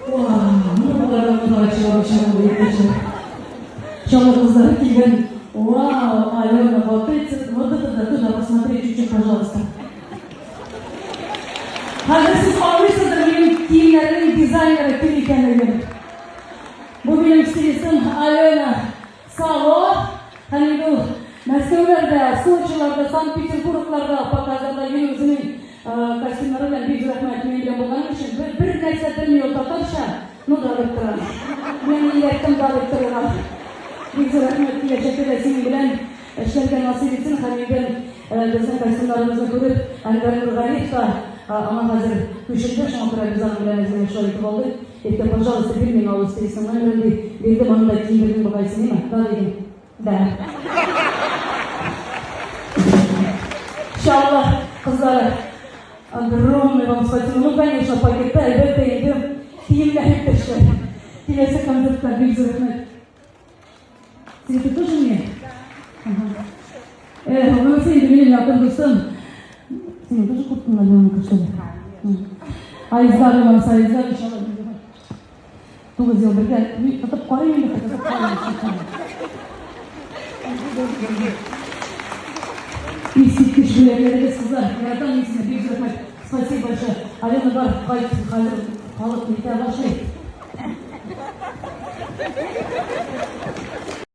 Вау, ну болар да чыгаручы булды иптәшләр. Чаллы кызлары килгән. Вау, Алена, вот эти, вот это да, туда посмотри чуть-чуть, пожалуйста. Хәзер сез аңлыйсыздыр минем киемнәрнең дизайнеры кем икәнлеген. Бу минем стилистым Алена Сало. Һәм инде ул Мәскәүләрдә, Сочиларда, Санкт-Петербургларда показларда йөри үзенең костюмнары белән. Бик зур рәхмәт минем белән булганы өчен. Бер, бер нәрсә белми ул татарча, ну да дип тора. Мин өйрәттем да дип торырга. Бик зур рәхмәт, киләчәктә дә синең белән эшләргә насыйп итсен һәм инде безнең костюмнарыбызны күреп, Әнвәр Нургалиев та аңа хәзер күченде, шуңа күрә без аның белән үзенә шулай итеп алдык. Әйтте, пожалуйста, бир миңа ул стилистның номерын, ди. Бирдем, аны да киендердем бугай, синеме? Да, дидем. Да. Чаллы кызлары, огромный вам спасибо. Ну, конечно, пакетта, әлбәттә инде, киемнәр иптәшләр. Киләсе концертка бик зур рәхмәт. Цветы тоже мне? Ага. Эх, монысы инде минем якын дустым. Син тоже курткың Аленка, что ли? Айздар монысы, Айздар, иншалла. 9 ел бергә. Тотып карыйм инде, тотып карыйм. Искиткеч бүләкләрегез, кызлар. Яратам мин сезне, бик зур рәхмәт. Спасибо большое. Алена, бар, кайт, хәзер халык нитә башлый.